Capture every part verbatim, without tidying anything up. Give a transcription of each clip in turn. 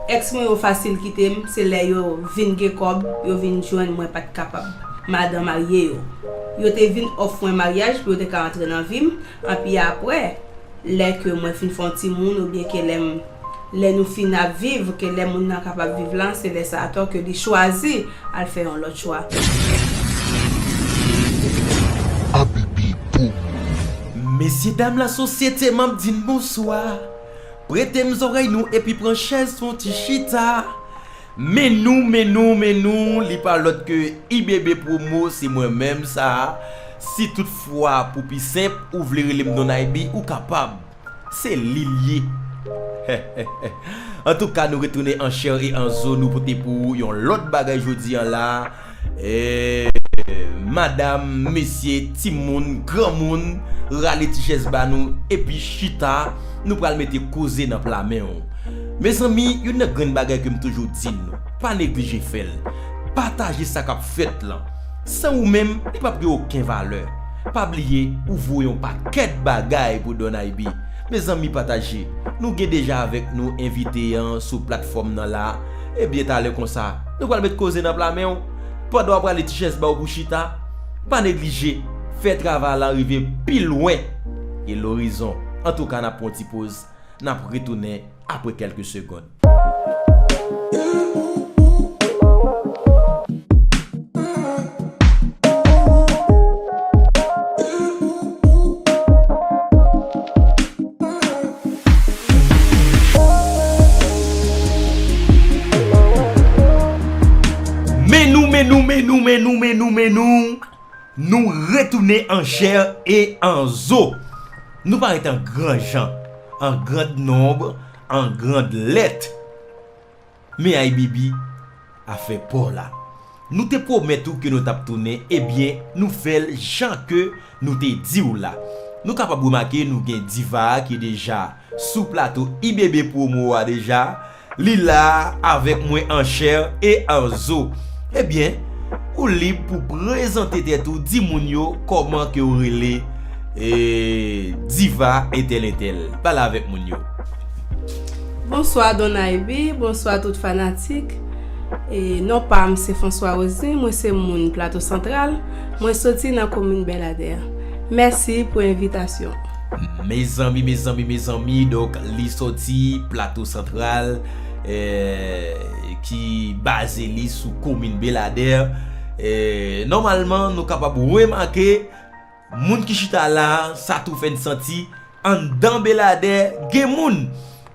Èks mwen yo fasil kite m, se lè yo vin gen kòb, yo vin jwenn mwen pa t kapab. Madan marye yo. Yo te vin ofri mwen maryaj pou yo te ka antre nan vi m, anpi apre, lè ke mwen fin fè yon timoun oubyen ke lè m, lè nou fin ap viv, ke lè moun nan kapab viv la, se lè sa atò ke li chwazi al fè yon lòt chwa. Abibi Promo. Mesye dam lasosyete, m ap di n bonswa. Prete m zòrèy nou epi pran chèz fè yon ti chita. Men nou, men nou, men nou, li pa lòt ke I B B Promo, se mwen menm sa. Si toutfwa pou pi senp, ou vle rele m Don Aybi, ou kapab. Se li l ye. Antouka, nou retounen an chè e an zo, nou pote pou ou yon lòt bagay jodi an la. E, madanm, mesye, timoun, granmoun, rale ti chèz ba nou, epi chita, nou pral mete koze nan pla men w. Mezanmi, youn nan grenn bagay ke m toujou di nou, pa neglije fè l. Pataje sa k ap fèt lan. San ou menm, li p ap gen okenn valè. Pa bliye, ou voye yon pakèt bagay pou Don Aybi. Mezanmi, pataje. Nou gen deja avèk nou envite an sou platfòm nan la. Ebyen, talè konsa, nou pral met koze nan pla men w. Pandan w ap rale ti chèz ba w pou chita, pa neglije fè travay lan rive pi lwen ke lorizon. Antouka, n ap pran yon ti poz, n ap retounen apre kèlke segonn. Men nou, men nou, men nou, men nou, men nou, men nou. Nou retounen an chè e an zo. Nou parèt an gran jan, an grand nombre, an grand lettre. Men Aybibi, afè pa w la. Nou te pwomèt ou ke nou t ap tounen, ebyen, nou fè l jan ke nou te di w la. Nou kapab remake nou gen Diva a ki deja sou plato I B B Promo a deja. Li la avèk mwen an chè e an zo. Ebyen, ou lib pou prezante tèt ou, di moun yo kòman ke w rele, e, Diva entèl entèl. Pale avèk moun yo. Bonswa Don Aybi, bonswa tout fanatik. E, non pa m se François Rosin, mwen se moun Plato Santral, mwen soti nan komin Bèladè. Mèsi pou envitasyon. Mezanmi, mezanmi, mezanmi, donk li soti Plato Santral, eh, ki baze li sou komin Bèladè. Eh, nòmalman, nou kapab remake moun ki chita la, sa tou fè n santi anndan Bèladè gen moun.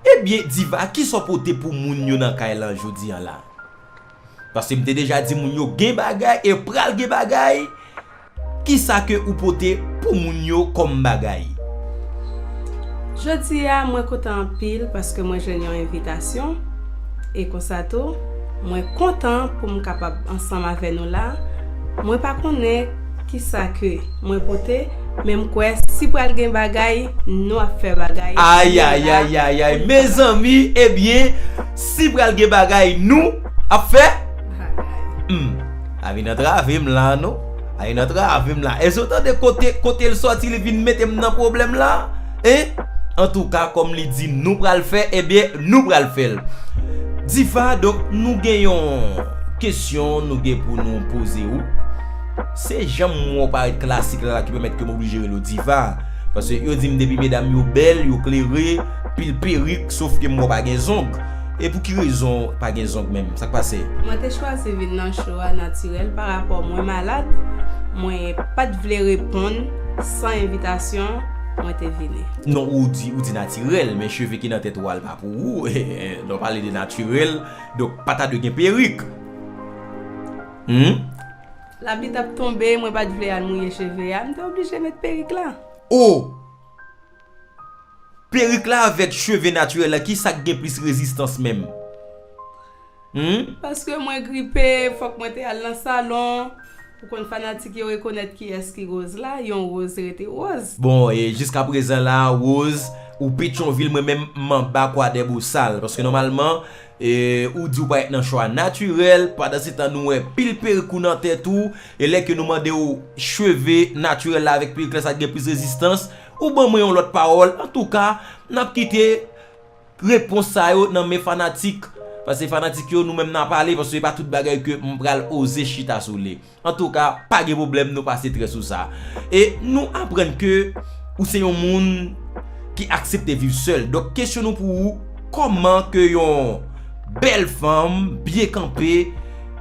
Ebyen, Diva, kisa w pote pou moun yo nan kay lan jodi an la? Paske m te deja di moun yo gen bagay e pral gen bagay. Kisa ke ou pote pou moun yo kòm bagay? Jodi a, mwen kontan anpil paske mwen jwenn yon envitasyon. E konsa tou, mwen kontan pou m kapab ansanm avè nou la. Mwen pa konnen kisa ke mwen pote, men m kwè si pral gen bagay, nou ap fè bagay. Ayayayayay, mezanmi, ebyen, si pral gen bagay, nou ap fè? Bagay. Hmm. A vin antrave m la, non? A vin antrave m la. Èske w tande kote, kote l sòti, li vin mete m nan pwoblèm la? Hein? Antouka, kòm li di nou pral fè, ebyen, nou pral fè l. Diva, donk, nou gen yon kesyon nou gen pou nou poze ou. Se jan m wè w parèt klasik la ki pèmèt ke m oblije rele w Diva. Paske yo di m depi medam yo bèl, yo klere, pil perik, sof ke m wè w pa gen zong. E pou ki rezon pa gen zong menm? Sa k pase? Mwen te chwazi vin nan show a natirèl pa rapò mwen malad, mwen pa t vle reponn san envitasyon, mwen te vini. Non, ou di, ou di natirèl, men cheve ki nan tèt ou a l pa pou ou. Non, pale de natirèl, donk pa ta dwe gen perik. Hmm? Lapli t ap tonbe, mwen pa t vle al mouye cheve a, m te oblije met perik la. Oh! Perik la avèk cheve natirèl la, kisa k gen plis rezistans menm? Hmm? Paske mwen gripe, fòk mwen te al nan salon. Ou konn fanatik yo rekonèt kiyès ki woz la, yon woz rete woz. Bon, e jiskaprezan la, woz, ou Petyonvil, mwen menm m anba Kwadèbosal. Paske nòmalman, e, ou di w parèt nan chwa natirèl, pandansetan nou wè pil perik ou nan tèt ou, e lè ke nou mande w cheve natirèl la avèk perik la, sa k gen plis rezistans, ou ban mwen yon lòt pawòl. Antouka, n ap kite repons sa yo nan men fanatik Paske fanatik yo, nou menm n a pale, paske se pa tout bagay ke m pral oze chita sou li. Antouka, pa gen pwoblèm, nou pase trè sou sa. E nou aprann ke ou se yon moun ki aksepte viv sèl. Donk, kesyon nou pou ou, kòman ke yon bèl fanm, byen kanpe,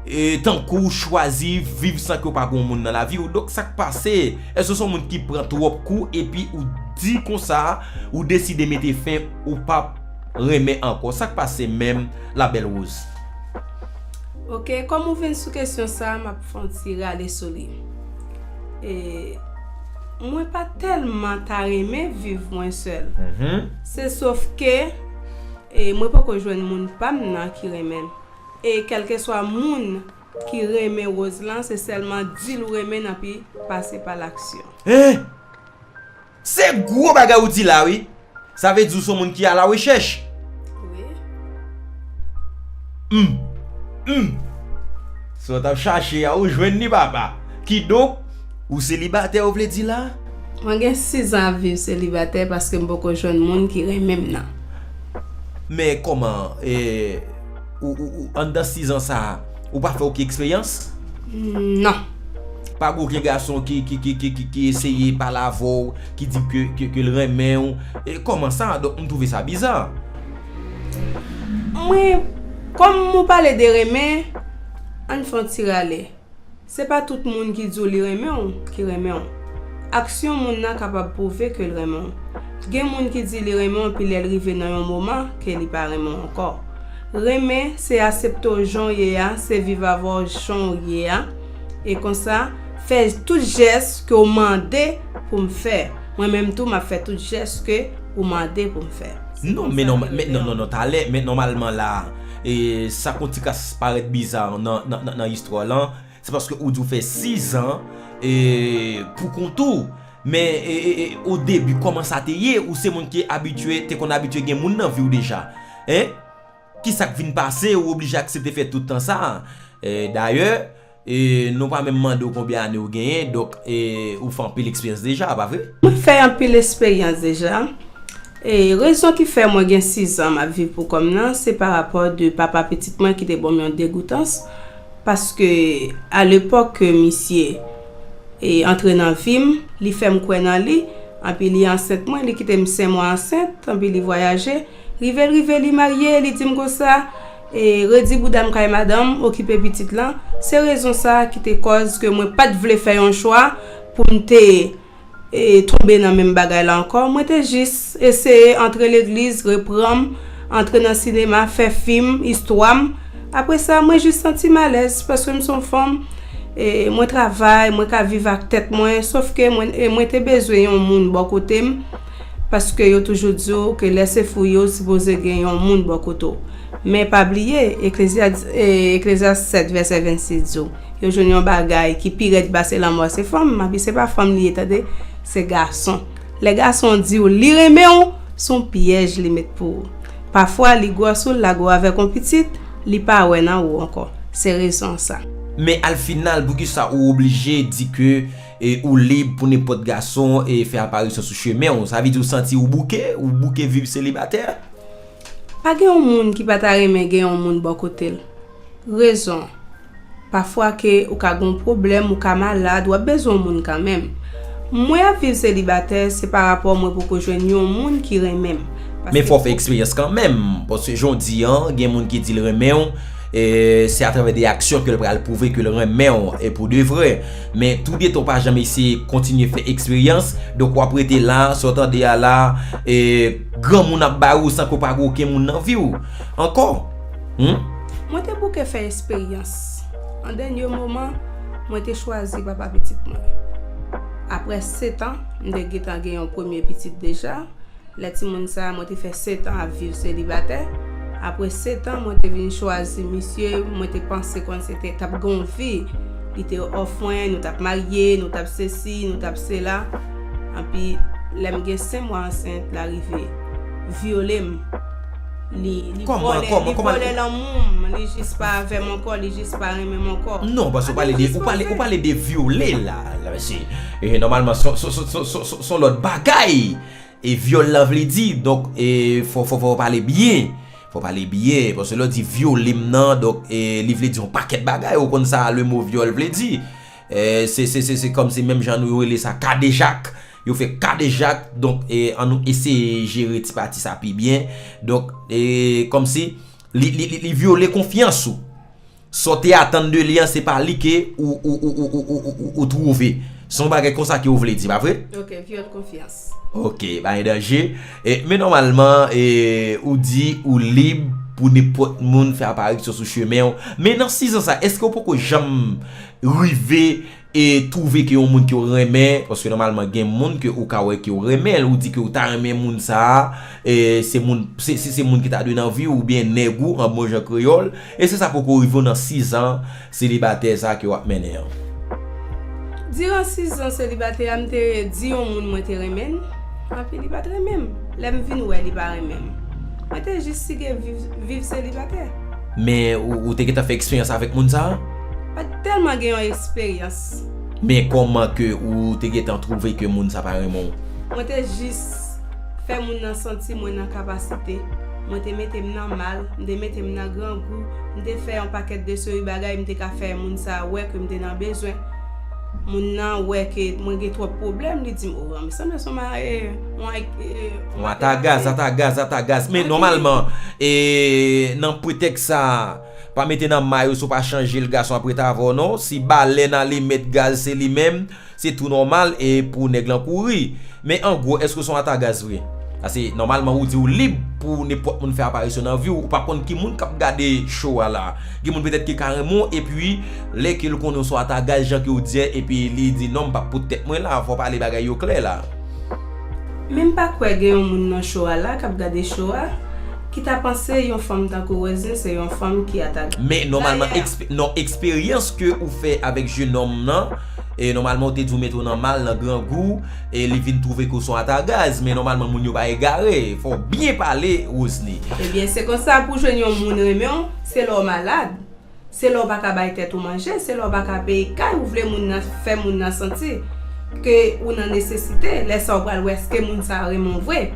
e, tankou w chwazi viv san ke w pa gen yon moun nan lavi w? Donk, sa k pase? Èske w se yon moun ki pran twòp kou epi ou di konsa, ou deside mete fen, ou p ap renmen ankò? Sa k pase menm, Labèl Rose? Ok, kòm ou vin sou kesyon sa, m ap fè yon ti rale sou li. E, mwen pa tèlman ta renmen viv mwen sèl. Mhm. Se sof ke, e, mwen poko jwenn moun pa m nan ki renmen m. E kèlkeswa moun ki renmen Rose lan, se sèlman di l ou renmen n anpi pase pa laksyon. Hein? Se gwo bagay ou di la, wi. Sa vle di ou se yon moun ki a la rechèch. Wi. Hum. Hum. Sa w t ap chache a, ou jwenn li, papa. Kidonk, ou selibatè, ou vle di la? Mwen gen sis zan ap viv selibatè paske m poko jwenn moun ki renmen m nan. Men kòman, e, ou, ou, ou, anndan sis zan sa a, ou pa fè okenn eksperyans? Non. Pa gen okenn gason ki, ki, ki, ki, ki, ki eseye pale avè w, ki di ke, ke, ke l renmen w? E kòman sa? Donk, m twouve sa biza. Mwen, kòm ou pale de renmen, ann fè yon ti rale. Se pa tout moun ki di w li renmen w, ki renmen w. Aksyon moun nan kapab pwouve ke l renmen w. Gen moun ki di li renmen w, epi lè l rive nan yon moman, ke li pa renmen w ankò. Renmen, se aksepte w jan w ye a, se viv avè w jan w ye a. E konsa, fè tout jès ke w mande pou m fè. Mwen menm tou, m ap fè tout jès ke ou mande pou m fè. Non, men non, men non, non, non, talè, men nòmalman la, e, sa konn ti ka parèt biza nan, nan, nan, nan istwa lan, se paske ou di w fè sis zan, e, pou kont ou. Men, e, e, e, o debi, kòman sa te ye? Ou se moun ki abitye, te konn abitye gen moun nan vi w deja. Hein? Ki sa k vin pase, ou oblije aksepte fè tout tan sa? E, dayè, e, nou pa menm mande w konbyen ane ou genyen, donk, e, ou fè anpil eksperyans deja, pa vre? Mwen fè anpil eksperyans deja. E rezon ki fè mwen gen sis zan m ap viv pou kò m nan, se pa rapò de papa pitit mwen ki te ban m yon degoutans, paske a lepòk ke misye, e, antre nan vi m, li fè m kwè nan li, anpi li ansent mwen, li kite m senk mwa ansent, anpi li vwayaje, rive l rive li marye, li di m konsa, e, redi bouda m kay madanm, okipe pitit lan, se rezon sa a ki te kòz ke mwen pa t vle fè yon chwa pou m te e, tonbe nan menm bagay la ankò. Mwen te jis eseye antre legliz, reprann m, antre nan sinema, fè fim, istwa m. Apre sa, mwen jis santi m alèz paske m se yon fanm, e, mwen travay, mwen ka viv ak tèt mwen, sòf ke mwen, e, mwen te bezwen yon moun bò kote m, paske yo toujou di w ke lè se fou yo, sipoze gen yon moun bò kote w. Men pa bliye, Eklezyas, e, Eklezyas sèt vèsè vennsis di w, yo jwenn yon bagay ki pi rèd pase lanmò, se fanm, anpi se pa fanm li ye, tande, se gason. Lè gason di w li renmen w, se yon pyèj li met pou ou. Pafwa, li gwòs ou, l lage w avèk yon pitit, li pa wè nan ou ankò. Se rezon sa. Men al final, poukisa ou oblije di ke, e, ou lib pou nenpòt gason, e, fè aparisyon sou chemen w? Sa vle di ou santi ou bouke, ou bouke viv selibatè? Pa gen yon moun ki pa ta renmen gen yon moun bò kote l. Rezon. Pafwa ke ou ka gen yon pwoblèm, ou ka malad, w ap bezwen yon moun kanmenm. Mwen ap viv selibatè, se pa rapò mwen poko jwenn yon moun ki renmen m. Men fò w fè eksperyans kanmenm, paske jan w di an, gen moun ki di l renmen w, e se atravè de aksyon ke l pral pwouve ke l renmen w, e pou de vrè. Men toudetan w pa janm eseye kontinye fè eksperyans, donk w ap rete la, sa w tande a la, e granmoun ap bay ou san ke w pa gen okenn moun nan vi w ankò. Hmm? Mwen te bouke fè eksperyans. An dènye moman, mwen te chwazi papa pitit mwen. Apre sèt an, m te gentan gen yon premye pitit deja. Lè timoun sa a, mwen te fè sèt an ap viv selibatè. Apre sèt an, mwen te vin chwazi misye, mwen te panse konn se te t ap gen yon vi. Li te ofè, nou t ap marye, nou t ap sesi, nou t ap sela. Anpi, lè m gen senk mwa ansent, l arive vyole m. Li, li vòlè, li vòlè lanmou m, li jis pa avè m ankò, li jis pa renmen m ankò. Non, paske ou pale de, ou pale, ou pale de vyole la, la, mesye. E, nòmalman, se, se, se lòt bagay. E vyòl la vle di, donk, e, fò, fò, fò w pale byen. Fò pale byen, paske lè w di vyole m nan, donk, e, li vle di yon pakèt bagay, ou konn sa le mo vyòl vle di. E, se, se, se, se kòmsi menm jan nou rele sa kadejak, yo fè kadejak, donk, e, an nou eseye jere ti pati sa pi byen. Donk, e, kòmsi li, li, li, li vyole konfyans ou. Sa w te atann de li an, se pa li ke ou, ou, ou, ou, ou, ou, ou, ou twouve. Se yon bagay konsa ke w vle di, pa vre? Ok, vyòl konfyans. Ok, pa gen danje. E, men nòmalman, e, ou di ou lib pou nenpòt moun fè aparisyon sou chemen w. Men nan sizan sa, èske w poko janm rive e twouve ke yon moun ke w renmen, paske nòmalman gen moun ke ou ka wè ke w renmen l, ou di ke w ta renmen moun sa a, e se moun, se, se, se moun ki ta dwe nan vi w, oubyen nèg ou, an bon jan kreyòl, èske sa poko rive w nan sizan selibatè sa a ke w ap mennen an? Diran sizan selibatè a, m te di yon moun mwen te renmen l, anpi li pa t renmen m. Lè m vin wè li pa renmen m, mwen te jis sige viv, viv selibatè. Men ou, ou te gentan fè eksperyans avèk moun sa a? Pa t tèlman gen yon eksperyans. Men kòman ke ou te gentan twouve ke moun sa pa renmen w? Mwen te jis fè moun nan santi mwen nan kapasite. Mwen te mete m nan mal, m te mete m nan grangou, m te fè yon pakèt de seri bagay, m te ka fè moun sa a wè ke m te nan bezwen. Moun nan wè ke mwen gen twòp pwoblèm, li di m, "O, men sanble se yon ma-, e, yon, e, yon atagaz, atagaz, atagaz." Men nòmalman, e, nan pretèks sa a, pa mete nan may ou si w pa chanje l, gason ap ret avè w non. Si balèn alimèt gaz se li menm, se tou nòmal e pou nèg lan kouri. Men an gwo, èske w se yon atagaz vre? Paske nòmalman ou di w lib pou nenpòt moun fè aparisyon nan vi w, ou pa konn ki moun k ap gade show a la. Gen moun petèt ki ka renmen w, epi lè ke l konnen w se yon atagaz, jan ke w di a, epi li di, "Non, m p ap pot tèt mwen la, fò w pale bagay yo klè la." Men m pa kwè gen yon moun nan show a la k ap gade show a ki ta panse yon fanm tankou Roseline se yon fanm ki atagaz. Men nòmalman, ekspe-, non, eksperyans ke ou fè avèk jenòm nan, e nòmalman ou te di w mete w nan mal, nan grangou, e li vin twouve ke w se yon atagaz, men nòmalman moun yo pa egare, fò w byen pale, Roseline. Ebyen, se konsa pou jwenn yon moun renmen w, se lè w malad. Se lè w pa ka bay tèt ou manje, se lè w pa ka peye kay, ou vle moun nan, fè moun nan santi ke ou nan nesesite, lè sa w pral wè èske moun sa a renmen w vre.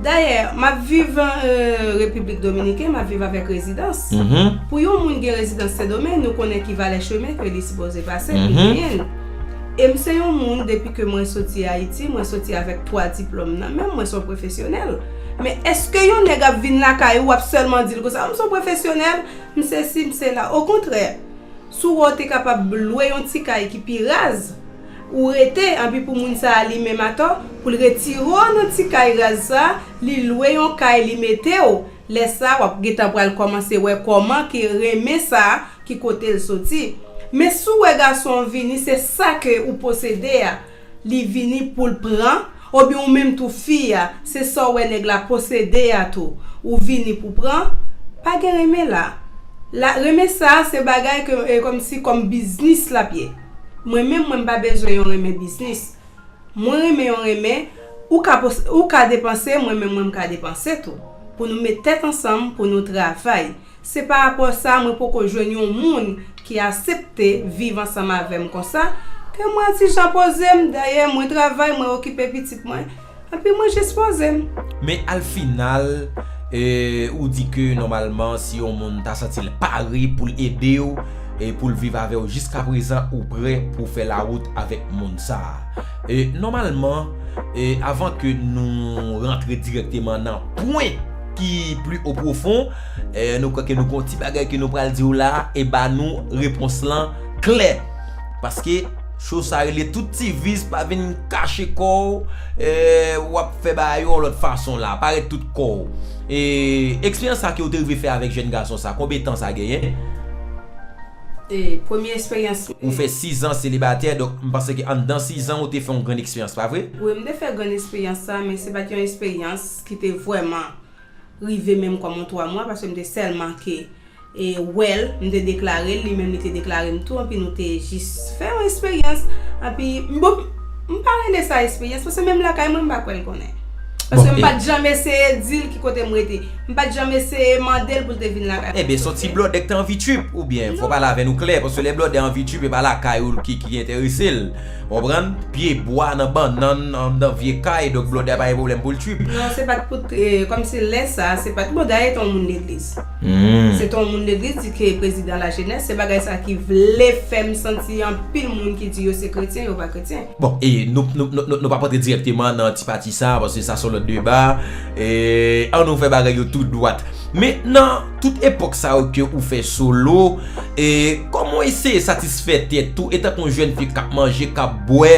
Dayè, m ap viv, euh, Repiblik Dominiken, m ap viv avèk rezidans. Pou yon moun gen rezidans Sendomeng, nou konnen ki valè chemen ke li sipoze pase pou genyen l. E m se yon moun, depi ke mwen soti Ayiti, mwen soti avèk twa diplòm nan men m, mwen se yon pwofesyonèl. Men èske yon nèg ap vin lakay ou, w ap sèlman di l konsa, "M se yon pwofesyonèl, m sesi, m sela." Okontrè, si w wè w te kapab lwe yon ti kay ki pi raz, ou rete, anpi pou moun sa a li menm atò, pou l retire w nan ti kay raz sa a, li lwe yon kay, li mete w. Lè sa a, w ap gentan pral kòmanse wè kòman ke renmen sa a, ki kote l soti. Men si w wè gason an vini, se sa ke ou posede a, li vini pou l pran, oubyen ou menm tou fi a, se sa w wè nèg la posede a tou, ou vini pou pran, pa gen renmen la. La, renmen sa a, se bagay ke, e, kòmsi kòm biznis l ap ye. Mwen menm, mwen m pa bezwen yon renmen biznis. Mwen renmen yon renmen, ou ka pos-, ou ka depanse, mwen menm, mwen m ka depanse tou. Pou nou met tèt ansanm, pou nou travay. Se pa rapò sa, mwen poko jwenn yon moun ki aksepte viv ansanm avè m konsa, ke mwen ti jan poze m, dayè mwen travay, mwen okipe pitit mwen, anpi mwen jis poze m. Men al final, e, ou di ke nòmalman, si yon moun ta santi l pare pou l ede w, e pou l viv avè w, jiskaprezan ou prè pou fè lawout avèk moun sa a. E, nòmalman, e, avan ke nou rantre dirèkteman nan pwen ki pli o pwofon, e, nou kwè ke nou gon ti bagay ke nou pral di w la, e ba nou repons lan klè. Paske show sa rele tout ti vis, pa vin kache kò w, e, w ap fè bagay yon lòt fason la, parèt tout kò w. E, eksperyans sa ke w te rive fè avèk jèn gason sa, konbyen tan sa genyen? E, premye eksperyans. Ou fè sizan selibatè, donk m panse ke anndan sizan ou te fè yon grenn eksperyans, pa vre? Wi, m te fè grenn eksperyans sa, men se pa t yon eksperyans ki te vrèman rive menm kòm yon twa mwa, paske m te sèlman ke, e, wè l, m te deklare l, li menm li te deklare m tou, anpi nou te jis fè yon eksperyans. Anpi, m, bon, m pa rele sa eksperyans, paske menm lakay mwen, m pa kwè l konnen. Paske m pa t janm eseye di l ki kote m rete. M pa t janm eseye mande l pou l te vin lakay mwen. Ebyen, se yon ti blòdè k te anvi trip, oubyen fò pale avè nou klè, paske lè blòdè anvi trip, e pa lakay ou ki, ki enterese l. Ou konprann? Pye bwa nan bannann, anndan vye kay, donk blòdè pa gen pwoblèm pou l trip. Non, se pa t pou, eh, kòmsi lè sa, se pa t, blòdè a te yon moun legliz. Se te yon moun legliz, di ke prezidan lajenès, se bagay sa ki vle fè m santi anpil moun ki di yo se kretyen, yo pa kretyen. Bon, e nou, nou, nou, nou, nou p ap antre dirèkteman nan ti pati sa, paske sa se yon lòt deba. E, ann nou fè bagay yo tou dwat. Men nan tout epòk sa yo ke ou fè solo, e, kòman w eseye satisfè tèt ou, etan ke yon jèn fi k ap manje, k ap bwè,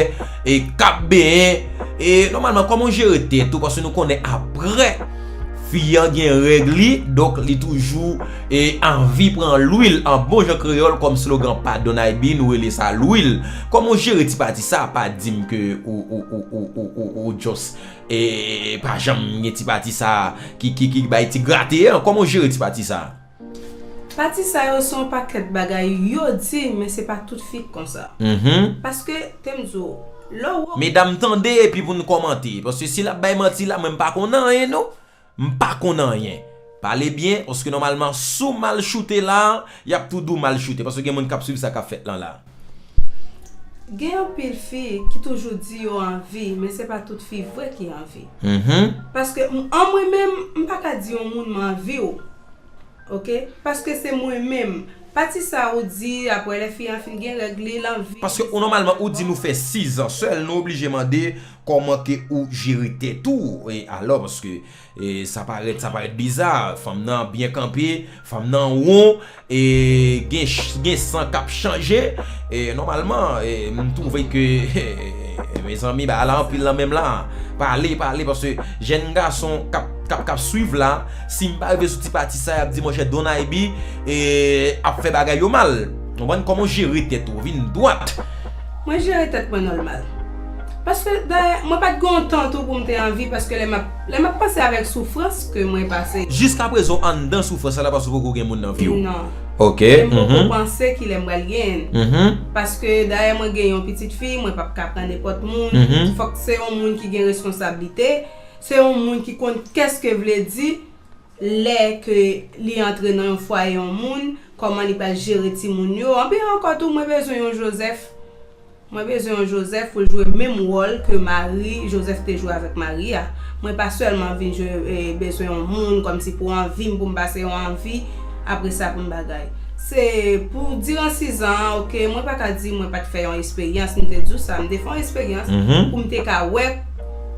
e, k ap benyen, e, nòmalman, kòman w jere tèt ou, paske nou konnen apre fi an gen règ li, donk li toujou, e, anvi pran lwil, an bon jan kreyòl, kòm slogan pa Don I B, nou rele sa lwil. Kòman w jere ti pati sa, pa di m ke ou, ou, ou just, e, pa janm gen ti pati sa ki, ki, ki bay ti grate an? Kòman w jere ti pati sa? Pati sa yo se yon pakèt bagay yo di, men se pa tout fi k konsa. Mhm. Paske, te m di w, lè w... Medam, tande epi pou n kòmante, paske si l ap bay manti la, mwen m pa konn anyen, non. M pa konn anyen. Pale byen, paske nòmalman, si w mal choute la, y ap tou di w mal choute, paske gen moun k ap swiv sa k ap fèt lan la. Gen anpil fi ki toujou di yo anvi, men se pa tout fi vre ki anvi. Mhm. Paske m, an mwen menm, m pa ka di yon moun m anvi w. Oke? Paske se mwen menm. Pati sa ou di, apre lè fi an fin gen règ li, l anvi. Paske ou nòmalman, ou di nou fè sizan sèl, nou oblije mande kòman ke ou jere tèt ou, e alò, paske, e, sa parèt, sa parèt biza, fanm nan byen kanpe, fanm nan won, e, gen ch-, gen san k ap chanje, e, nòmalman, e, m twouve ke, mezanmi, bagay la anpil nan menm la. Pale, pale, paske jèn gason k ap, k ap, k ap swiv la, si m pa rive sou ti pati sa, y ap di, monchè, Don I B, e, ap fè bagay yo mal. Ou konprann? Kòman w jere tèt ou? Vin dwat. Mwen jere tèt mwen nòmal. Paske, dayè, mwen pa t gen yon tan tou pou m te anvi, paske lè m ap, lè m ap panse avèk soufrans ke mwen pase. Jiskaprezan, w anndan soufrans la, paske w poko gen moun nan vi w. Non. Ok. E m poko panse kilè m pral genyen l. Mhm. Paske, dayè, mwen gen yon pitit fi, mwen p ap ka pran nenpòt moun. Mhm. Fòk se yon moun ki gen responsablite, se yon moun ki konn kès ke vle di, lè ke li antre nan yon fwaye yon moun, kòman li pral jere timoun yo. Anpi ankò tou, mwen bezwen yon Jozèf. Mwen bezwen yon Jozèf pou l jwe menm wòl ke Mari, Jozèf te jwe avèk Mari a. Mwen pa sèlman vin jwe, e, bezwen yon moun kòmsi pou anvi m, pou m pase yon anvi, apre sa pou m bagay. Se pou diran sizan an, oke, mwen pa ka di mwen pa t fè yon esperyans, m te di w sa, m te fè yon esperyans, mhm, pou m te ka wè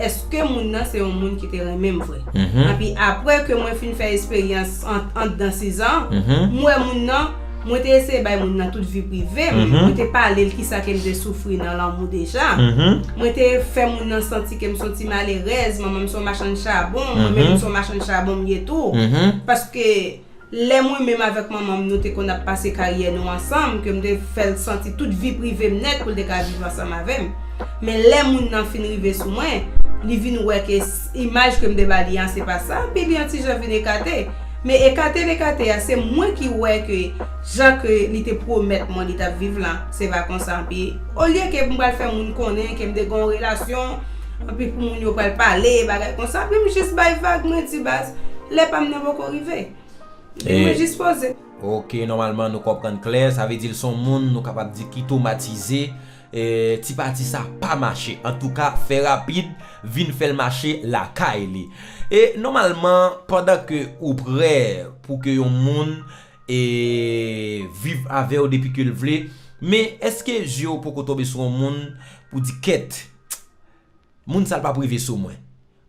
èske moun nan se yon moun ki te renmen m vre. Mhm. Epi apre ke mwen fin fè esperyans an, anndan sizan, mhm, m wè moun nan, mwen te eseye bay moun nan tout vi prive m, mhm, mwen te pale l kisa ke m te soufri nan lanmou deja. Mhm. Mwen te fè moun nan santi ke m se yon ti malerèz, manman m se yon machann chabon, mwen menm, mhm, m se yon machann chabon m ye tou. Mhm. Paske lè mwen menm avèk manman m, nou te konn ap pase karyè nou ansanm, ke m te fè l santi tout vi prive m nèt pou l te ka viv ansanm avè m. Men lè moun nan fin rive sou mwen, li vin wè ke s-, imaj ke m te ba li an, se pa sa, epi li yon ti jan vin ekate. Men ekate l ekate a, se mwen ki wè ke jan ke li te pwomèt mwen li t ap viv lan, se pa konsa. Epi, olye ke m pral fè moun konnen ke m te gen yon relasyon, epi pou moun yo pral pale, bagay konsa, epi m jis bay vag, mwen di, baz, lè pa m nan poko rive. Epi mwen jis poze. Ok, nòmalman nou konprann klè, sa vle di l se yon moun nou kapab di ki twomatize, e, ti pati sa pa mache. Antouka, fè rapid, vin fè l mache lakay li. E nòmalman, pandan ke ou prè pou ke yon moun, e, viv avè w depi ke l vle, men èske zye w poko tonbe sou yon moun pou di, kèt, moun sa l p ap rive sou mwen?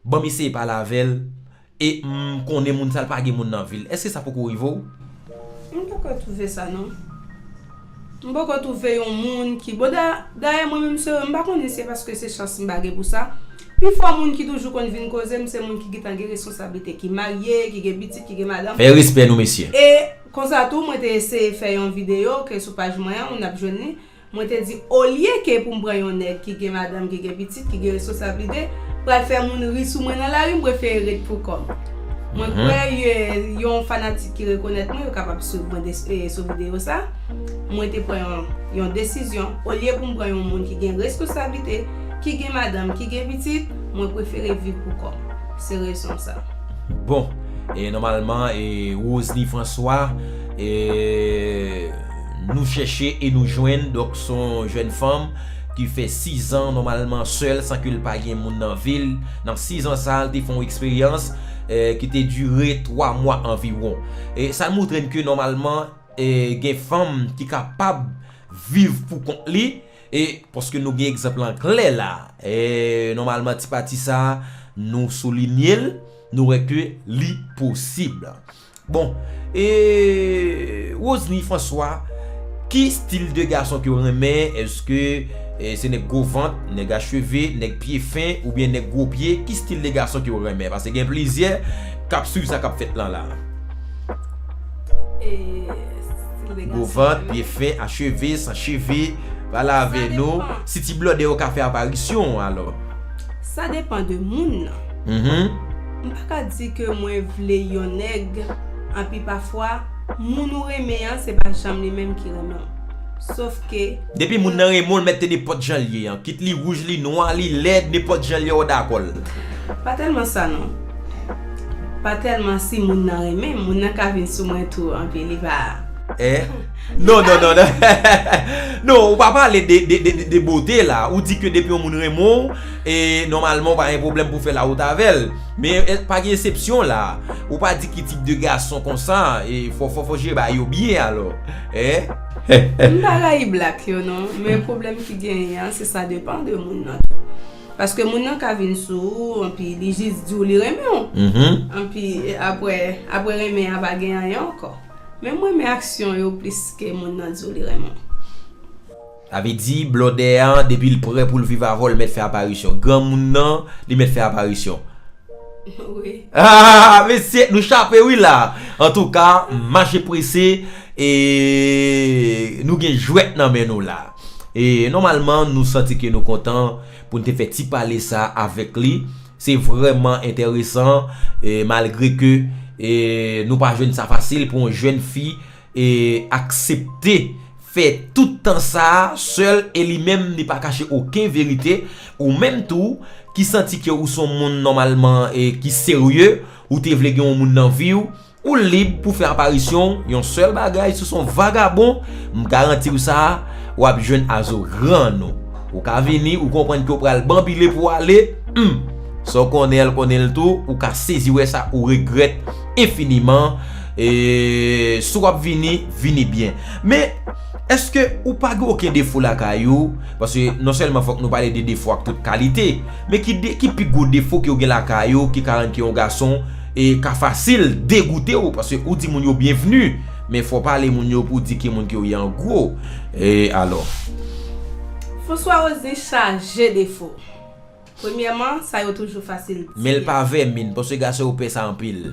Ban m eseye pale avè l, e m konnen moun sa l pa gen moun nan vi l. Èske sa poko rive w? M poko twouve sa, non. M poko twouve yon moun ki, bon, da-, dayè, mwen menm, se, m pa konnen se paske se chans m pa gen pou sa. Pifò moun ki toujou konn vin koze m, se moun ki gentan gen responsablite, ki marye, ki gen pitit, ki gen madanm. Fè respè nou, mesye. E konsa tou, mwen te eseye fè yon videyo ke sou paj mwen an, ou n ap jwenn li. Mwen te di, olye ke pou m pran yon nèg ki gen madanm, ki gen pitit, ki gen responsablite, pral fè moun ri sou mwen nan lari, m prefere ret pou kò m. Mwen, mhm, kwè, e, yon fanatik ki rekonèt mwen, yo kapab swiv mwen de, e, sou videyo sa. Mwen te pran yon, yon desizyon. Olye pou m pran yon moun ki gen responsablite, ki gen madanm, ki gen pitit, mwen prefere viv pou kò m. Se rezon sa. Bon, e nòmalman, e Rosny François, e nou chèche e nou jwenn, donk, se yon jèn fanm ki fè sizan nòmalman sèl, san ke l pa gen moun nan vi l. Nan sizan sa a, l te fè yon eksperyans, e ki te dire twa mwa anviwon. E sa moutre n ke nòmalman, e gen fanm ki kapab viv pou kont li, e paske nou gen egzanp lan klè la. E nòmalman, ti pati sa a, nou soulinye l, nou wè ke li posib. Bon, e Rosny François, ki stil de gason ke w renmen? Èske, e, se nèg gwo vant, nèg a cheve, nèg pye fen, oubyen nèg gwo pye? Ki stil de gason ke w renmen? Paske gen plizyè k ap swiv sa k ap fèt lan la. E stil de gason Gwo vant, pye fen, a cheve, san cheve, pale avè nou. Si ti blòdè yo ka fè aparisyon, alò. Sa depan de moun nan. Mhm. M pa ka di ke mwen vle yon nèg, anpi pafwa, moun ou renmen an, se pa janm li menm ki renmen w. Sof ke Depi moun nan renmen w, l mèt te nenpòt jan l ye an. Kit li wouj, li nwa, li lèd, nenpòt jan l ye, w dakò l. Pa tèlman sa non. Pa tèlman si moun nan renmen m, moun nan ka vin sou mwen tou, anpi li pa. Eh? Non, non, non, non. Non, ou pa pale de, de, de, de, de bote la. Ou di ke depi yon moun renmen w, e nòmalman ou pa gen pwoblèm pou fè lawout avè l. Men, e, pa gen eksepsyon la. Ou pa di ki tip de gason konsa, e fò, fò, fò jere bagay yo byen alò. Eh? M pa rayi blak yo non, men pwoblèm ki genyen an, se sa depan de moun nan tou. Paske moun nan ka vin sou ou, anpi li jis di w li renmen w. Mhm. Anpi apre, apre renmen an pa gen anyen ankò. Men m renmen aksyon yo plis ke moun nan di w li renmen w. Sa vle di, blòdè an, depi l prè pou l viv avè w, l mèt fè aparisyon. Granmoun nan, li mèt fè aparisyon. Wi. Ah, mesye, nou chape wi la. Antouka, mache prese, e nou gen jwèt nan men nou la. E nòmalman, nou santi ke nou kontan pou n te fè ti pale sa avèk li. Se vrèman enteresan, e malgre ke, e nou pa jwenn sa fasil pou yon jèn fi, e aksepte fè tout tan sa a sèl, e li menm li pa kache okenn verite. Ou menm tou, ki santi ke ou se yon moun nòmalman, e ki serye, ou te vle gen yon moun nan vi w, ou lib pou fè aparisyon w. Yon sèl bagay, si w se yon vagabon, m garanti w sa, w ap jwenn a zo gran nou. Ou ka vini, ou konprann ke w pral banbile pou w ale, hmm, sa w konnen l, konnen l tou, ou ka sezi wè sa, ou regrèt enfiniman. E si w ap vini, vini byen. Men, èske ou pa gen okenn defo lakay ou? Paske non sèlman fòk nou pale de defo ak tout kalite, men ki de, ki pi gwo defo ke w gen lakay ou ki ka rann ke yon gason, e ka fasil degoute w? Paske ou di moun yo byenvni, men fò w pale moun yo pou w di ki moun ke w ye an gwo. E alò? François Rosny chaje defo. Premyèman, sa yo toujou fasil di. Men l pa vèmin, paske gason yo pè sa anpil.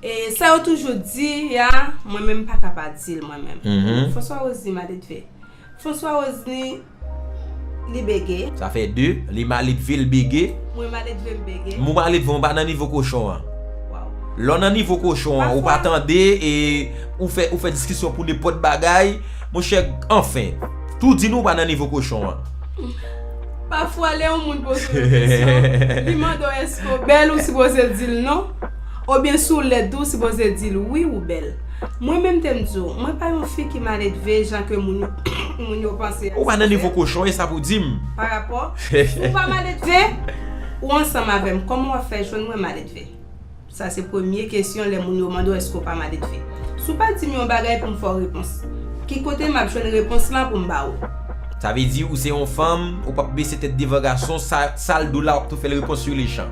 E sa yo toujou di a, mwen menm m pa ka pa di l mwen menm. Mhm. François Rosny maledve. François Rosny, li bege. Sa fè de, li maledve, l bege. Mwen maledve, m bege. Mwen maledve, mwen pa nan nivo kochon an. Waw. Lè w nan nivo kochon an, ou pa tande, e ou fè, ou fè diskisyon pou nenpòt bagay. Monchè, anfen, tou di nou ou pa nan nivo kochon an. Pafwa, lè yon moun poze w yon kesyon, li mande w èske w bèl, ou sipoze di l non. Oubyen si w lèd tou, ou sipoze di l wi, ou bèl. Mwen menm te m di w, mwen pa yon fi ki maledve jan ke moun, moun yo panse a. Ou pa nan nivo kochon, e sa pou di m. Pa rapò, si w pa maledve, ou ansanm avè m, kòman w ap fè jwenn mwen maledve? Sa se premye kesyon lè moun yo mande w èske w pa maledve. Si w pa di m yon bagay pou m fè w repons, ki kote m ap jwenn repons lan pou m ba ou? Sa vle di ou se yon fanm, ou p ap bese tèt devan gason, sa, sa l di w la, w ap tou fè l repons sou lechan.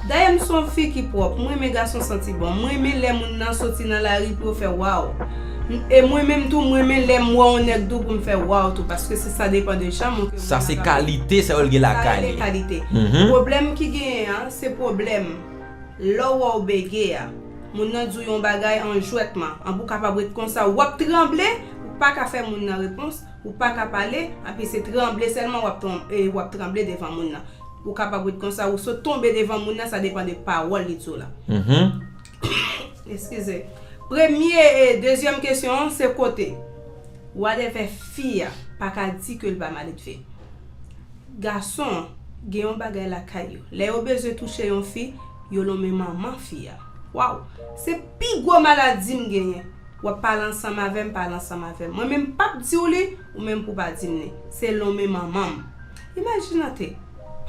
Dayè, m se yon fi ki pwòp, mwen renmen gason santi bon, mwen renmen lè moun nan soti nan lari pou yo fè waw. M- E mwen menm tou, mwen renmen lè m wè yon nèg tou pou m fè waw tou, paske se sa depan de jan moun ke moun Sa nan se ka- kalite, sa yo l gen Sa lakay rele li. Kalite. Mhm. Pwoblèm ki genyen an, se pwoblèm lè w wè w bege a. Moun nan di w yon bagay an jwètman, anpi w kapab ret konsa, w ap tranble, ou pa ka fè moun nan repons, ou pa ka pale, anpi se tranble sèlman w ap tran- e, w ap tranble devan moun nan. Ou kapab ret konsa, ou sot tonbe devan moun nan, sa depan de pawòl li di w la. Mhm. Eskize. Premye e dezyèm kesyon an, se kote. Whatever fi a pa ka di ke l pa maledve. Gason an gen yon bagay lakay yo. Lè yo bezwen touche yon fi, Yo lonmen manman fi a. Waw, se pi gwo maladi m genyen. W ap pale ansanm avè m, pale ansanm avè m. Mwen menm m p ap di w li, ou menm pou w pa di m li. Se lonmen manman m. Imajine w,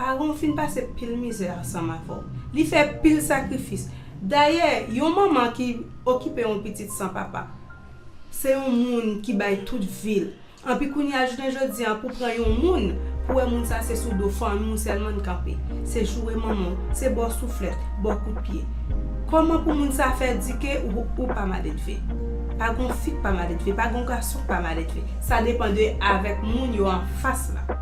paran w fin pase pil mizè ansanm avè w. Li fè pil sakrifis. Dayè, yon manman ki okipe yon pitit san papa, se yon moun ki bay tout vi l. Anpi kounye a, jounen jodi a, pou pran yon moun, pou wè moun sa se sou do fanmi w sèlman l kanpe. Se joure manman w, se ba w souflèt, ba w kout pye. Kòman pou moun sa fè di ke ou, ou pa maledve? Pa gon fi k pa maledve, pa gon gason k pa maledve. Sa depann de avèk moun yo anfas la.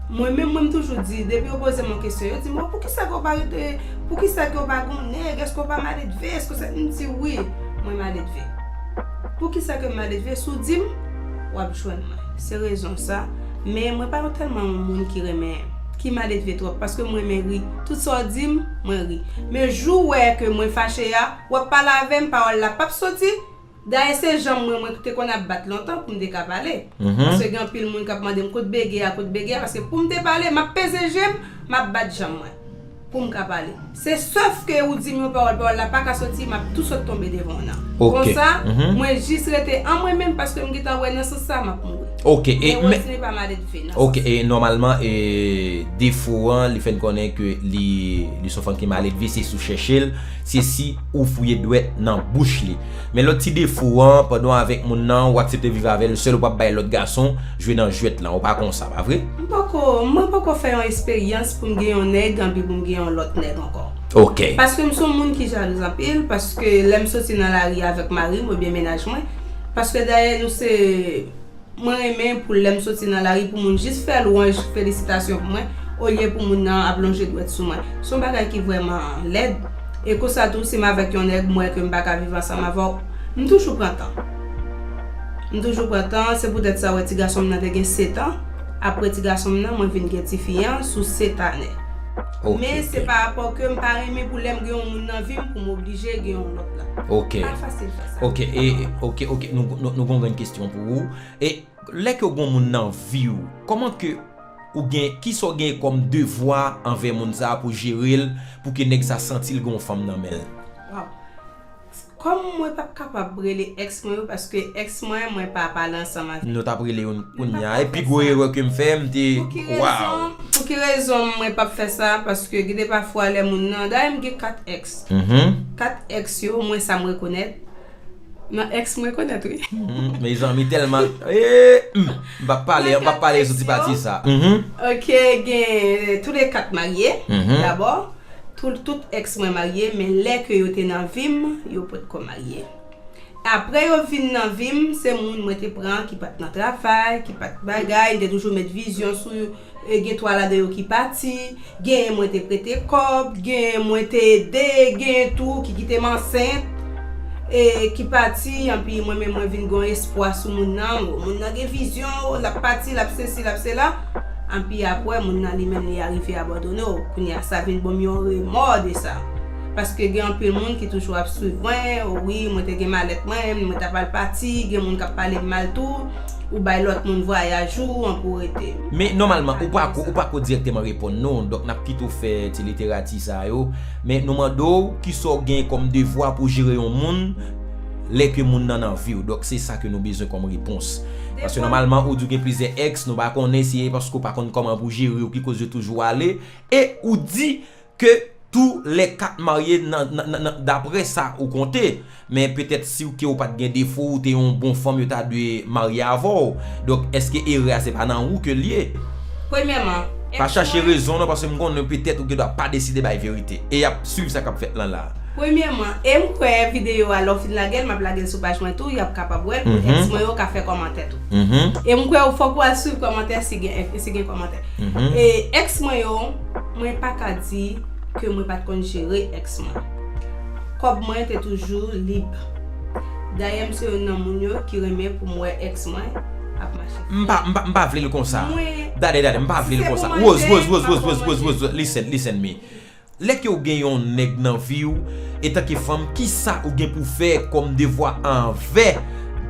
Mwen menm, mwen m toujou di, depi yo poze m yon kesyon, yo di m, "Bon, poukisa ke w pa rete, poukisa ke w pa gon nèg, èske w pa maledve, èske w sa?" M di, "Wi, mwen maledve." Poukisa ke m maledve? Si w di m, w ap jwenn mwen. Se rezon sa. Men mwen pa tèlman yon moun ki renmen, ki maledve twòp, paske m renmen ri. Tout sa w di m, mwen ri. Men jou w wè ke mwen fache a, w ap pale avè m, pawòl la p ap soti. Dayè, se janm mwen, mwen te konn ap bat lontan pou m te ka pale. Paske gen anpil moun k ap mande m, "Kote bege a, kote bege a?" Paske pou m te pale, m ap peze je m, m ap bat janm mwen pou m ka pale. Se sòf ke ou di m yon pawòl, pawòl la pa ka soti, m ap tou sot tonbe devan w nan. Konsa, mwen jis rete an mwen menm paske m gentan wè nan sans sa m ap mouri. Men Roseline pa maledve nan sans sa. E nòmalman, e, defo an, li fè n konnen ke li, li se yon fanm ki maledve, se si w chèche l, se si ou fouye dwèt nan bouch li. Men lòt ti defo an, pandan w avèk moun nan, ou aksepte viv avè l sèl, ou p ap bay lòt gason jwe nan jwèt lan, ou pa konsa, pa vre? M poko, mwen poko fè yon esperyans pou m gen yon nèg anpi pou m gen yon lòt nèg ankò. Paske m se yon moun ki jalouz anpil, paske lè m soti nan lari avèk mari m oubyen mennaj mwen, paske dayè nou se, mwen renmen pou lè m soti nan lari pou moun jis fè lwanj, felisitasyon pou mwen, olye pou moun nan ap lonje dwèt sou mwen. Se yon bagay ki vrèman lèd. E konsa tou, si m avèk yon nèg, m wè ke m pa ka viv ansanm avè w, m toujou pran tan. M toujou pran tan, se poutèt sa w wè ti gason m nan te gen sèt an. Apre ti gason m nan, mwen vin gen tifi an sou sèt ane. Men se pa rapò ke m pa renmen pou lè m gen yon moun nan vi m pou m oblije gen yon lòt la. Pa fasil fè sa. Ok, ok, nou gon grenn kesyon pou ou. E lè ke w gon moun nan vi w, kòman ke ou gen, kisa w gen kòm devwa anvè moun sa pou jere l, pou ke nèg sa santi l gen yon fanm nan men l? Kòm mwen p ap kapab rele èks mwen yo, paske èks mwen, mwen pa pale ansanm avè l. Nou t ap rele youn kounye a. E pi gwo erè ke m fè, m te, waw! Pou ki rezon mwen p ap fè sa? Paske gen de pafwa lè moun nan, dayè m gen kat èks. Kat èks yo, mwen sa m rekonèt. Nan èks m rekonèt, wi. Mezanmi, tèlman, eeh, m p ap pale, m p ap pale sou ti pati sa. Ok, gen, tou le kat marye, dabò. Tout, tout èks mwen marye, men lè ke yo te nan vi m, yo potko marye. Apre yo vin nan vi m, se moun mwen te pran ki pa t nan travay, ki pa t bagay, m te toujou met vizyon sou yo, e gen twa ladan yo ki pati, genyen mwen te prete kòb, genyen mwen te ede, genyen tou ki kite m ansent, e ki pati, anpi mwen menm mwen vin gen yon espwa sou moun nan, o, moun nan gen vizyon, o, l ap pati, l ap sesi, l ap sela. Anpi apre, moun nan li menm li arive abandone w. Kounye a, sa vin ban m yon remò de sa. Paske gen anpil moun ki toujou ap swiv mwen, o wi, mwen te gen malèt mwen, mwen ta pral pati, gen moun k ap pale m mal tou, ou bay lòt moun vwayaj ou, anpi w rete. Men nòmalman, ou pako, ou pako dirèkteman reponn nou, donk n ap kite w fè ti literati sa yo. Men nou mande w, kisa w gen kòm devwa pou w jere yon moun, lè ke moun nan nan vi w. Donk se sa ke nou bezwen kòm repons. Paske nòmalman, ou di w gen plizyè èks, nou pa konnen si e paske w pa konn kòman pou w jere yo ki koz yo toujou ale. E ou di ke tou lè kat marye nan, nan, nan, nan, daprè sa ou konte. Men petèt si w ke w pa t gen defo, ou te yon bon fanm, yo ta dwe marye avè w. Donk, èske erè a se pa nan ou ke l ye? Premyèman, pa chache rezon non, paske m konnen petèt ou gendwa pa deside bay verite. E y ap swiv sa k ap fèt lan la. Premyèman, e m kwè videyo a, lè w fin lage l, m ap lage l sou paj mwen tou, y ap kapab wè l, pou èks mwen yo ka fè kòmantè tou. E m kwè w fòk w al swiv kòmantè si gen, si gen kòmantè. E èks mwen yo, mwen pa ka di ke mwen pa t konn jere èks mwen. Kòb mwen te toujou lib. Dayè, m se youn nan moun yo ki renmen pou m wè èks mwen ap mache frè. M pa, m pa, m pa vle l konsa. Dade, dade, m pa vle l konsa. Rose, Rose, Rose, Rose, Rose, Rose, Rose, listen, listen me. Lè ke w gen yon nèg nan vi w, etanke fanm, kisa ou gen pou fè kòm devwa anvè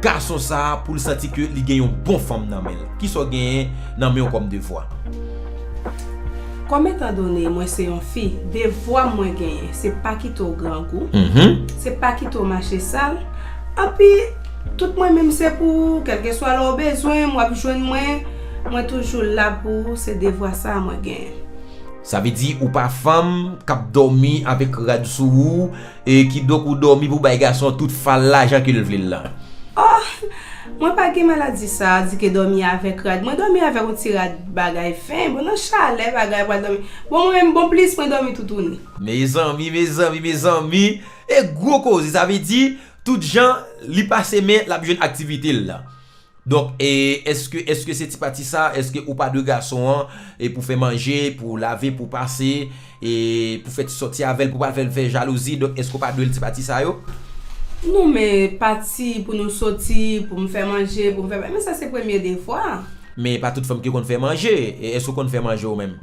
gason sa a pou l santi ke li gen yon bon fanm nan men l? Kisa w genyen nan men w kòm devwa? Kòm etan done mwen se yon fi, devwa mwen genyen, se pa kite w grangou, se pa kite w mache sal, anpi tout mwen menm se pou ou, kèlkeswa lè w bezwen m, w ap jwenn mwen, mwen toujou la pou ou, se devwa sa a mwen genyen. Sa vle di ou pa fanm k ap dòmi avèk rad sou ou, e kidonk ou dòmi pou bay gason an tout fal lajan ke l vle l lan. Oh, mwen pa gen maladi sa a, di ke dòmi avèk rad. Mwen dòmi avèk yon ti rad bagay fen, bon nan chalè bagay pral dòmi. Bon mwen menm bon plis mwen dòmi toutouni. Mezanmi, mezanmi, mezanmi, e gwo koze, sa vle di tout jan li pase men l ap jwenn aktivite l lan. Donk, e, èske, èske se ti pati sa, èske ou pa dwe gason an, e pou fè manje, pou lave, pou pase, e pou fè ti sòti avè l, pou pa fè l fè jalouzi, donk èske ou pa dwe l ti pati sa yo? Non, men pati pou nou sòti, pou m fè manje, pou m fè, men sa se premye devwa. Men pa tout fanm ki konn fè manje, e èske ou konn fè manje ou menm?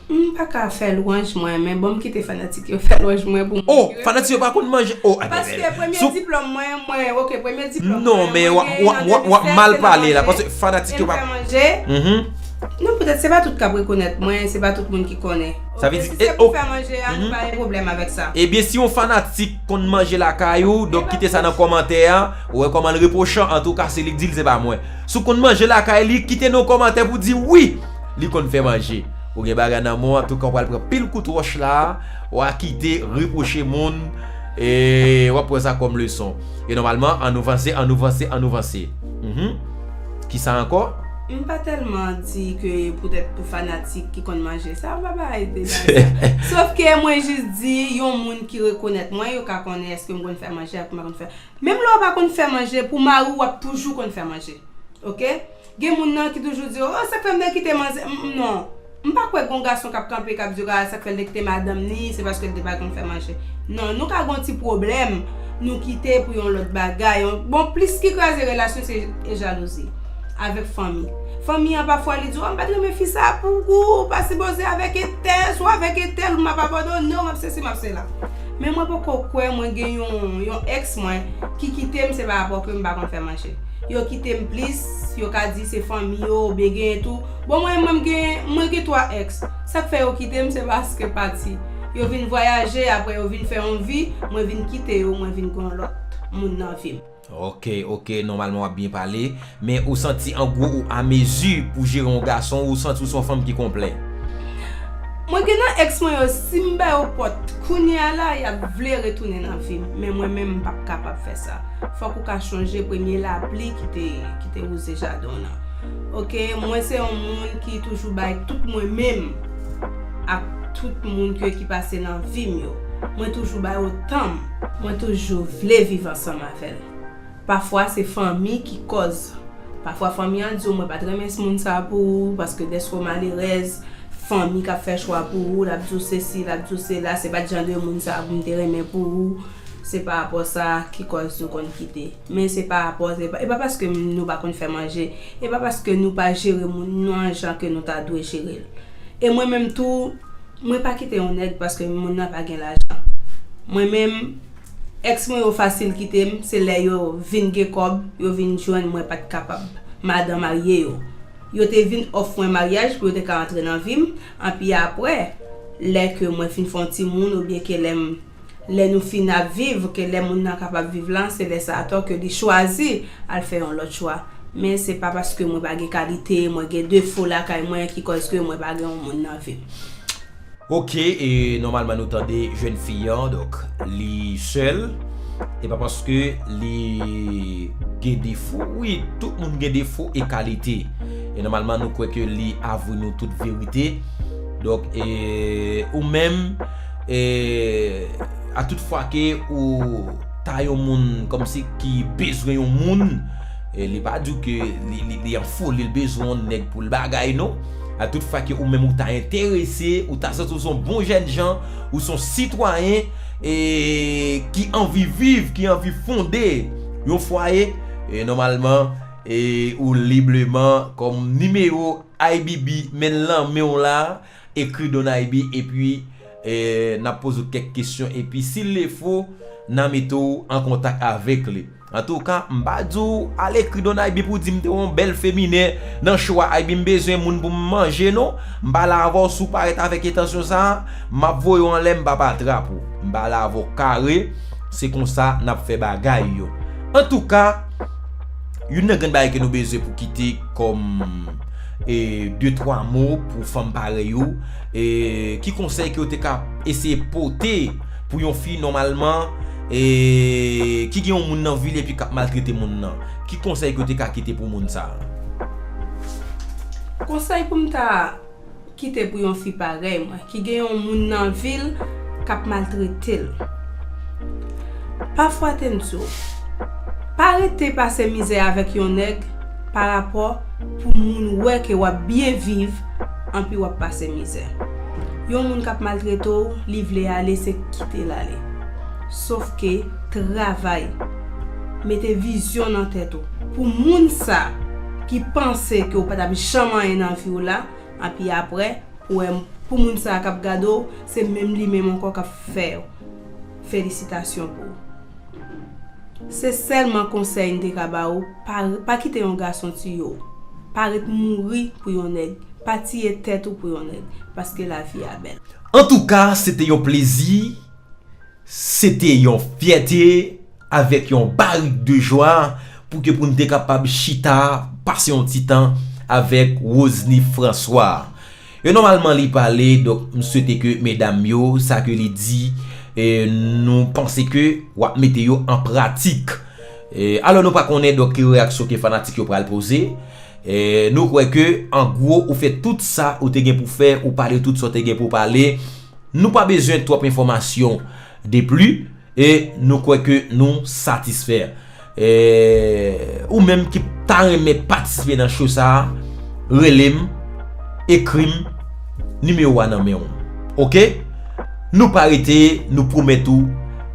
M pa ka fè lwanj mwen, men bon m kite fanatik yo fè lwanj mwen pou mwen. Oh, fanatik yo pa konn manje. Oh, paske premye diplòm mwen, mwen, ok, premye diplòm mwen. Non, men w ap mal pale la, paske fanatik yo pa. Manje. Non, poutèt se pa tout k ap rekonèt mwen, se pa tout moun ki konnen. Sa vle di, si se pou fè manje a, nou pa gen pwoblèm avèk sa. Ebyen, si yon fanatik konn manje lakay ou, donk kite sa nan kòmantè a, ou wè kòman l repwochan, antouka, se li k di l, se pa mwen. Si w konn manje lakay li, kite nan yon kòmantè pou di wi, li konn fè manje. Ou gen bagay nan men w, antouka, w pral pran pil kout wòch la, w a kite repwoche moun, e w ap pran sa kòm leson. E nòmalman, ann nou vanse, ann nou vanse, ann nou vanse. Kisa ankò? M pa tèlman di ke poutèt pou fanatik ki konn manje sa, m pa bay detay sa. Sòf ke mwen jis di, yon moun ki rekonèt mwen, yo ka konnen èske m konn fè manje ak m pa konn fè. Menm lè w pa konn fè manje, pou mari w, w ap toujou konn fè manje. Ok? Gen moun nan ki toujou di, oh, sa k fè m te kite manzè. Non. M pa kwè gon gason k ap kanpe k ap di, ah, sa k fè l te kite madanm ni, se paske l te pa konn fè manje. Non, nou ka gon ti pwoblèm, nou kite pou yon lòt bagay. Bon, plis ki kraze relasyon, se jalouzi. Avèk fanmi. Fanmi an pafwa li di, oh, m pa t renmen fi sa pou ou, ou pa sipoze avèk entèl, si w avèk entèl, m ap abandone w, m ap sesi, m ap sela. Men mwen poko kwè mwen gen yon, yon èks mwen ki kite m, se pa rapò ke m pa konn fè manje. Yo kite m plis, yo ka di se fanmi yo, oubyen genyen tou. Bon, mwen menm, mwen gen, mwen gen twa èks. Sa k fè yo kite m, se paske pati. Yo vin vwayaje, apre yo vin fè yon vi, mwen vin kite yo, mwen vin gen yon lòt moun nan vi m. Ok, ok, nòmalman w ap byen pale. Men ou santi an gwo ou amezi pou jere yon gason, ou santi ou se yon fanm ki konplè? Mwen gen nan èks mwen yo, si m ba yo pòt kounye a la, y ap vle retounen nan vi m. Men mwen menm, m p ap kapab fè sa. Fòk ou ka chonje premye lapli ki te, ki te wouze jaden w nan. Ok, mwen se yon moun ki toujou bay tout mwen menm ak tout moun ke ki pase nan vi m yo. Mwen toujou ba yo tan m. Mwen toujou vle viv ansanm avè l. Pafwa se fanmi ki kòz. Pafwa fanmi an di w, mwen pa t renmen moun sa pou ou, paske dèske w malerèz, fanmi k ap fè chwa pou ou, l ap di w sesi, l ap di w sela, se pa t jan de moun sa pou m te renmen pou ou. Se pa rapò sa ki kòz nou konn kite. Men se pa rapò, se pa, e pa paske nou pa konn fè manje, e pa paske nou pa jere moun nou an jan ke nou ta dwe jere l. E mwen menm tou, mwen pa kite yon nèg paske moun nan pa gen lajan. Mwen menm, èks mwen yo fasil kite m, se lè yo vin gen kòb, yo vin jwenn mwen pa t kapab madan marye yo. Yo te vin òf mwen maryaj pou yo te ka antre nan vi m, anpi apre, lè ke mwen fin fè yon timoun oubyen ke lè m, lè nou fin ap viv, ke lè moun nan kapab viv lan, se lè sa atò ke li chwazi al fè yon lòt chwa. Men se pa paske mwen pa gen kalite, mwen gen defo lakay mwen ki kòz ke mwen pa gen yon moun nan vi m. Ok, e nòmalman nou tande jèn fi an, donk li sèl. E pa paske li gen defo, wi, tout moun gen defo e kalite. E nòmalman nou kwè ke li avwe nou tout verite. Donk, e, ou menm, e, a tout fwa ke ou ta yon moun kòmsi ki bezwen yon moun, e, li pa di w ke li, li, li an foli, li bezwen yon nèg pou l bagay, non. A tout fwa ke ou menm ou ta enterese, ou ta santi w se yon bon jèn jan, ou se yon sitwayen, e, ki anvi viv, ki anvi fonde yon fwaye, e, nòmalman, e, ou libreman kòm nimewo I B B men l nan men w la, ekri Don I B epi, e, n ap poze w kèk kesyon epi si l fo, n a mete w an kontak avèk li. Antouka, m pa di w al ekri Don Aybi pou di m te yon bèl feminen nan show a. Aybi, m bezwen moun pou m manje non. M pa la avè w, si w parèt avèk entansyon sa a, m ap voye w anlè, m p ap atrap ou. M pa la avè w kare, se konsa n ap fè bagay yo. Antouka, youn nan grenn bagay ke nou bezwen pou kite kòm e de twa mo pou fanm parèy ou, e ki konsèy ke w te ka eseye pote pou yon fi nòmalman, e ki gen yon moun nan vi l epi k ap maltrete moun nan? Ki konsèy ke w te ka kite pou moun sa a? Konsèy pou m ta kite pou yon fi parèy mwen ki gen yon moun nan vi l k ap maltrete l. Pafwa te m di w, pa rete pase mizè avèk yon nèg pa rapò pou moun wè ke w ap byen viv anpi w ap pase mizè. Yon moun k ap maltrete w, li vle ale, se kite l ale. Sofke travay, mete vizyon nan tèt ou. Pou moun sa ki panse ke w pa t ap janm anyen nan vi w la, anpi apre, pou wè pou moun sa k ap gade w, se menm li menm ankò k ap fè w. Felisitasyon pou ou. Se sèlman konsèy m te ka ba ou, pa, pa kite yon gason tiye w. Pa ret mouri pou yon nèg, pa tiye tèt ou pou yon nèg, paske lavi a bèl. Antouka, se te yon plezi, se te yon fyète, avèk yon barik de jwa, pou ke pou n te kapab chita, pase yon ti tan avèk Rosny François. E nòmalman li pale, donk m swete ke medam yo, sa ke li di, e nou panse ke w ap mete yo an pratik. E alò nou pa konnen donk ki reyaksyon ke fanatik yo pral poze. E nou kwè ke an gwo ou fè tout sa ou te gen pou fè, ou pale tout sa w te gen pou pale. Nou pa bezwen twòp enfòmasyon de pli. E nou kwè ke nou satisfè. E ou menm ki ta renmen patisipe nan show sa a, rele m, ekri m, nimewo a nan men w. Oke? Nou pa rete, nou pwomèt ou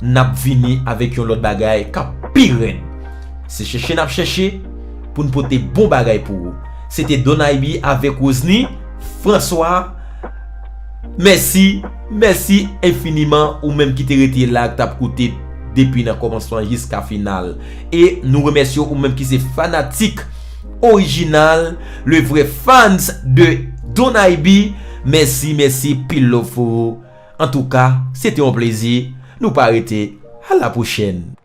n ap vini avèk yon lòt bagay k ap pi rèd. Se chèche n ap chèche pou n pote bon bagay pou ou. Se te Don Aybi avèk Rosny François. Mèsi, mèsi enfiniman ou menm ki te rete la k t ap koute depi nan kòmansman jiska final. E nou remèsye ou menm ki se fanatik orijinal, le vrai fans de Don Aybi. Mèsi, mèsi, pil love pou ou. Antouka, se te yon plezi. Nou pa rete. A la pwochèn.